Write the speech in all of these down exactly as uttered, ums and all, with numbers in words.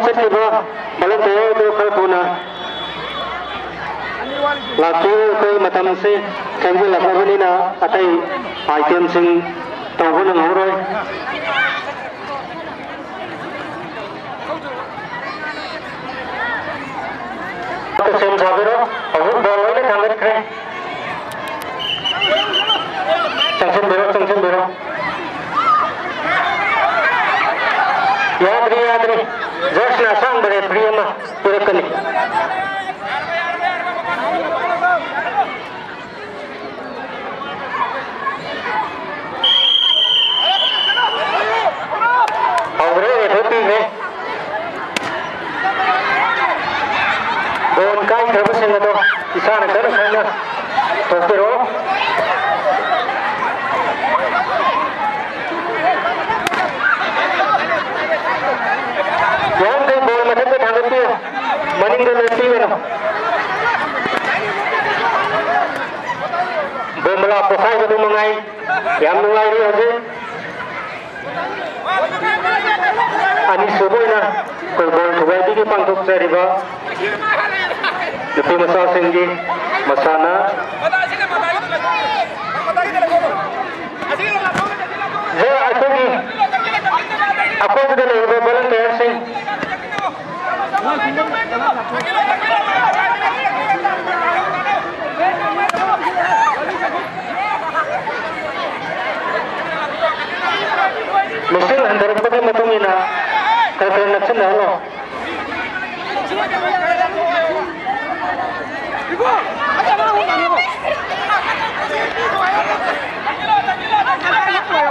ꯆꯠꯈꯤꯕ ꯚꯣꯂꯨꯟꯇꯤꯌꯔ ꯑꯗꯨ ꯈꯔ ꯊꯨꯅ ꯂꯥꯛꯄꯤꯌꯨ꯫ ꯑꯩꯈꯣꯏ ꯃꯇꯝꯁꯤ ꯊꯦꯡꯖꯤꯜꯂꯛꯂꯕꯅꯤꯅ ꯑꯇꯩ ꯑꯥꯏꯇꯦꯝꯁꯤꯡ ꯇꯧꯕ ꯅꯪꯍꯧꯔꯣꯏ꯫ ꯁꯦꯝ ꯁꯥꯕꯤꯔꯣ꯫ ꯍꯧꯖꯤꯛ ꯕꯣꯜ ꯂꯣꯏꯅ ꯊꯥꯡꯒꯠꯈ꯭ꯔꯦ꯫ ꯆꯪꯁꯤꯟꯕꯤꯔꯣ, ꯆꯪꯁꯤꯟꯕꯤꯔꯣ꯫ ꯌꯥꯗ꯭ꯔꯤ, ꯌꯥꯗ꯭ꯔꯤ꯫ ꯖꯁꯅ ꯑꯁꯥꯡꯕ ꯔꯦꯐ꯭ꯔꯤ ꯑꯃ ꯄꯤꯔꯛꯀꯅꯤ꯫ ꯍꯧꯈ꯭ꯔꯦ, ꯔꯦꯐ꯭ꯔꯤ ꯄꯤꯈ꯭ꯔꯦ꯫ ꯕꯣꯜ ꯀꯥꯏꯈ꯭ꯔꯕꯁꯤꯡ ꯑꯗꯣ ꯏꯁꯥꯅ ꯈꯔ ꯈꯪꯅ ꯊꯣꯛꯄꯤꯔꯛꯑꯣ꯫ ꯌꯥꯔꯤꯃꯈꯩ ꯕꯣꯜ ꯃꯊꯛꯇ ꯊꯥꯡꯒꯠꯄꯤꯌꯨ, ꯃꯅꯤꯡꯗ ꯂꯦꯞꯄꯤꯒꯅꯨ꯫ ꯕꯣꯝꯕꯂꯥ ꯄꯣꯈꯥꯏꯕꯗꯨ ꯃꯉꯥꯏ꯫ ꯌꯥꯝ ꯅꯨꯡꯉꯥꯏꯔꯤ ꯍꯧꯖꯤꯛ꯫ ꯑꯅꯤꯁꯨꯕ ꯑꯣꯏꯅ ꯑꯩꯈꯣꯏ ꯕꯣꯜ ꯊꯨꯒꯥꯏꯕꯤꯒꯤ ꯄꯥꯡꯊꯣꯛꯆꯔꯤꯕ ꯅꯨꯄꯤ ꯃꯆꯥꯁꯤꯡꯒꯤ ꯃꯁꯥꯟꯅ꯫ ꯁꯤꯗ ꯑꯩꯈꯣꯏꯒꯤ ꯑꯀꯣꯏꯕꯗ ꯂꯩꯔꯤꯕ ꯚꯣꯂꯨꯟꯇꯤꯌꯔꯁꯤꯡ꯫ ꯃꯁꯤꯡ ꯍꯟꯊꯔꯛꯄꯒꯤ ꯃꯇꯨꯡ ꯏꯟꯅ ꯈꯔ ꯈꯔ ꯅꯛꯁꯤꯟꯅꯍꯜꯂꯣ꯫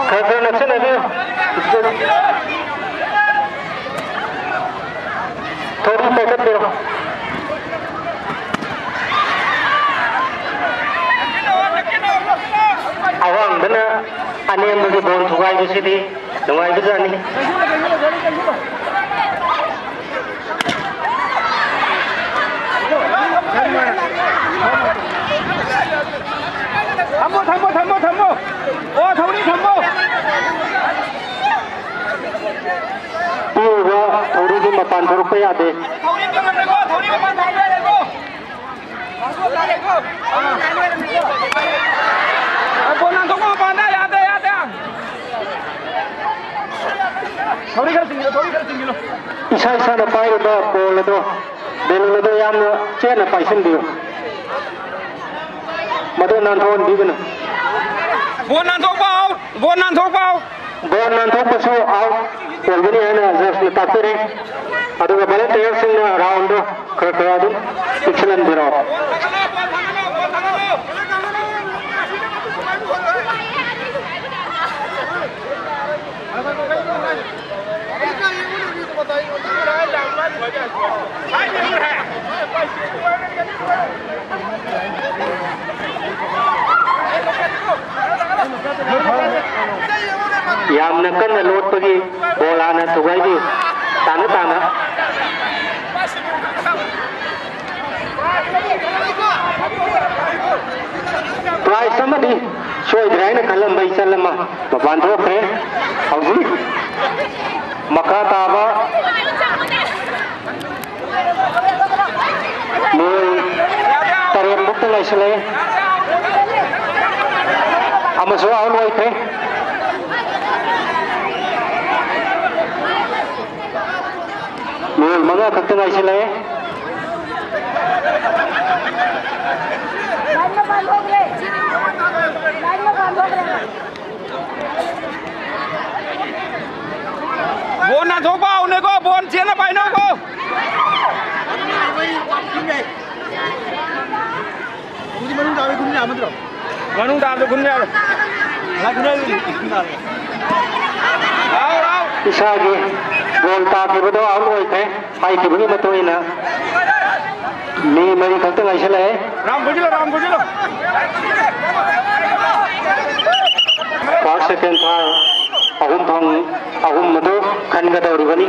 ꯈꯔ ꯈꯔ ꯅꯛꯁꯤꯟꯅꯕꯤꯌꯨ꯫ ꯊꯧꯔꯤ ꯄꯥꯏꯈꯠꯄꯤꯔꯣ꯫ ꯑꯋꯥꯡꯕꯅ ꯑꯅꯦꯝꯕꯒꯤ ꯕꯣꯜ ꯊꯨꯒꯥꯏꯕꯁꯤꯗꯤ ꯅꯨꯡꯉꯥꯏꯕꯖꯥꯠꯅꯤ꯫ ꯊꯝꯃꯣ, ꯊꯝꯃꯣ, ꯊꯝꯃꯣ, ꯊꯝꯃꯣ꯫ ꯑꯣ, ꯊꯧꯔꯤ ꯊꯝꯃꯣ꯫ ꯄꯤꯔꯤꯕ ꯊꯧꯔꯤꯒꯤ ꯃꯇꯥꯡ ꯍꯟꯗꯣꯔꯛꯄ ꯌꯥꯗꯦ꯫ ꯏꯁꯥ ꯏꯁꯥꯅ ꯄꯥꯏꯔꯤꯕ ꯕꯣꯜ ꯑꯗꯣ, ꯕꯦꯂꯨꯟ ꯑꯗꯣ ꯌꯥꯝꯅ ꯆꯦꯠꯅ ꯄꯥꯏꯁꯤꯟꯕꯤꯌꯨ꯫ ꯃꯗꯨ ꯅꯥꯟꯊꯣꯛꯍꯟꯕꯤꯒꯅꯨ꯫ ꯕꯣꯜ ꯅꯥꯟꯊꯣꯛꯄ ꯑꯥꯎꯠ! ꯕꯣꯜ ꯅꯥꯟꯊꯣꯛꯄ ꯑꯥꯎꯠ! ꯕꯣꯜ ꯅꯥꯟꯊꯣꯛꯄꯁꯨ ꯑꯥꯎꯠ ꯑꯣꯏꯒꯅꯤ ꯍꯥꯏꯅ ꯖꯖꯅ ꯇꯥꯛꯄꯤꯔꯦ꯫ ꯑꯗꯨꯒ ꯚꯣꯂꯨꯟꯇꯤꯌꯔꯁꯤꯡꯅ ꯔꯥꯎꯟꯗꯣ ꯈꯔ ꯈꯔ ꯑꯗꯨꯝ ꯄꯤꯛꯁꯤꯜꯍꯟꯕꯤꯔꯛꯑꯣ꯫ ꯌꯥꯝꯅ ꯀꯟꯅ ꯂꯣꯠꯄꯒꯤ ꯕꯣꯜ ꯍꯥꯟꯅ ꯊꯨꯒꯥꯏꯕꯤ꯫ ꯇꯥꯅ ꯇꯥꯅ꯫ ꯄ꯭ꯔꯥꯏꯖ ꯑꯃꯗꯤ ꯁꯣꯏꯗ꯭ꯔꯦ ꯍꯥꯏꯅ ꯈꯜꯂꯝꯕ ꯏꯆꯜ ꯑꯃ ꯃꯄꯥꯟ ꯊꯣꯛꯈ꯭ꯔꯦ꯫ ꯍꯧꯖꯤꯛ ꯃꯈꯥ ꯇꯥꯕ ꯃꯤꯑꯣꯏ ꯇꯔꯦꯠ ꯃꯨꯛꯇ ꯉꯥꯏꯁꯤꯜꯂꯛꯑꯦ꯫ ꯑꯃꯁꯨ ꯑꯥꯎꯠ ꯑꯣꯏꯈ꯭ꯔꯦ꯫ ꯃꯤꯑꯣꯏ ꯃꯉꯥ ꯈꯛꯇ ꯉꯥꯏꯁꯤꯜꯂꯛꯑꯦ꯫ ꯂꯥꯏꯟ ꯃꯄꯥꯟ ꯊꯣꯛꯈ꯭ꯔꯦ꯫ ꯂꯥꯏꯟ ꯃꯄꯥꯟ ꯊꯣꯛꯈ꯭ꯔꯦ꯫ ꯕꯣꯟ ꯅꯥꯟꯊꯣꯛꯄ ꯑꯥꯎꯠꯅꯦꯀꯣ, ꯕꯣꯟ ꯆꯦꯟꯅ ꯄꯥꯏꯅꯧꯀꯣ꯫ ꯃꯅꯨꯡ ꯇꯥꯕꯗ ꯈꯨꯟ ꯌꯥꯔꯣꯏ꯫ ꯂꯥꯛ ꯈꯨꯟ ꯌꯥꯔꯣꯏ꯫ ꯂꯥꯛ ꯈꯨꯟ ꯌꯥꯔꯣꯏ꯫ ꯏꯁꯥꯒꯤ ꯕꯣꯜ ꯇꯥꯈꯤꯕꯗꯣ ꯑꯥꯎꯠ ꯑꯣꯏꯈ꯭ꯔꯦ꯫ ꯍꯥꯏꯈꯤꯕꯒꯤ ꯃꯇꯨꯡ ꯏꯟꯅ ꯃꯤ ꯃꯔꯤ ꯈꯛꯇ ꯉꯥꯏꯁꯤꯜꯂꯛꯑꯦ꯫ ꯔꯥꯎꯟ ꯄꯨꯟꯁꯤꯜꯂꯣ, ꯔꯥꯎꯟ ꯄꯨꯟꯁꯤꯜꯂꯣ꯫ ꯐꯥꯔꯁ, ꯁꯦꯀꯦꯟ, ꯊꯥꯔ ꯑꯍꯨꯝ ꯐꯪ-, ꯑꯍꯨꯝ ꯑꯗꯨ ꯈꯟꯒꯗꯧꯔꯤꯕꯅꯤ꯫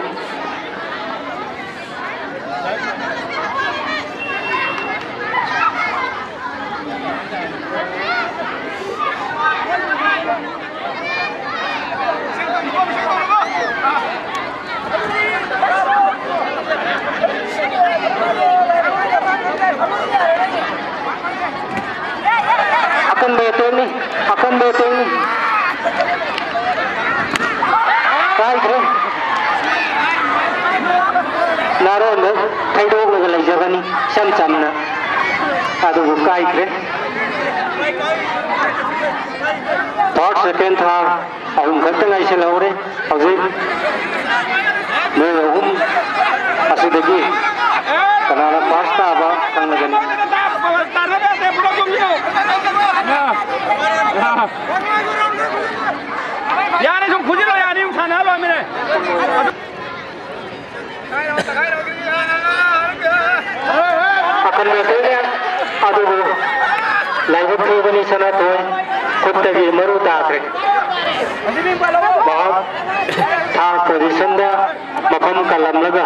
ꯑꯀꯟꯕ ꯑꯇꯦꯡ ꯀꯥꯏꯈ꯭ꯔꯦ꯫ ꯅꯥꯔꯣꯟꯗ ꯊꯩꯗꯣꯛꯂꯒ ꯂꯩꯖꯕꯅꯤ ꯏꯆꯝ ꯆꯝꯅ, ꯑꯗꯨꯕꯨ ꯀꯥꯏꯈ꯭ꯔꯦ꯫ First, second, third ꯑꯍꯨꯝ ꯈꯛꯇ ꯉꯥꯏꯁꯤꯜꯍꯧꯔꯦ꯫ ꯍꯧꯖꯤꯛ ꯃꯣꯏ ꯑꯍꯨꯝ ꯑꯁꯤꯗꯒꯤ ꯀꯅꯥꯅ first ꯇꯥꯕ ꯈꯪꯂꯒꯅꯤ꯫ ꯌꯥꯔꯦ, ꯁꯨꯝ ꯐꯨꯖꯤꯜꯂꯣ, ꯌꯥꯅꯤ, ꯁꯨꯝ ꯁꯥꯟꯅꯍꯜꯂꯣ ꯍꯥꯏꯕꯅꯦ꯫ ꯑꯀꯟꯕ ꯀꯩꯅꯦ, ꯑꯗꯨꯕꯨ ꯂꯥꯏꯕꯛ ꯊꯤꯕꯅꯤ ꯁꯅꯥꯊꯣꯏ ꯈꯨꯠꯇꯒꯤ ꯃꯔꯨ ꯇꯥꯈ꯭ꯔꯦ꯫ ꯃꯍꯥꯛ third positionꯗ ꯃꯐꯝ ꯀꯜꯂꯝꯂꯒ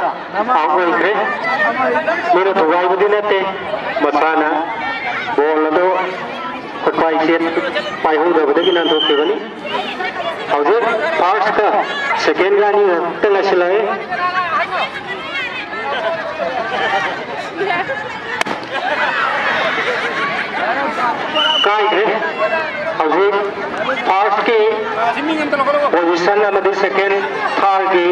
out ꯑꯣꯏꯈ꯭ꯔꯦ꯫ ꯃꯤꯅ ꯊꯨꯒꯥꯏꯕꯗꯤ ꯅꯠꯇꯦ, ꯃꯁꯥꯅ ball ꯑꯗꯨ ꯈꯨꯠꯄꯥꯏ ꯆꯦꯠ ꯄꯥꯏꯍꯧꯗꯕꯗꯒꯤ ꯅꯥꯟꯊꯣꯛꯈꯤꯕꯅꯤ꯫ ꯍꯧꯖꯤꯛ firstꯀ secondꯒ ꯑꯅꯤ ꯈꯛꯇ ꯉꯥꯏꯁꯤꯜꯂꯛꯑꯦ꯫ ꯀꯥꯏꯈ꯭ꯔꯦ꯫ ꯍꯧꯖꯤꯛ firstꯀꯤ position ꯑꯃꯗꯤ second, thirdꯀꯤ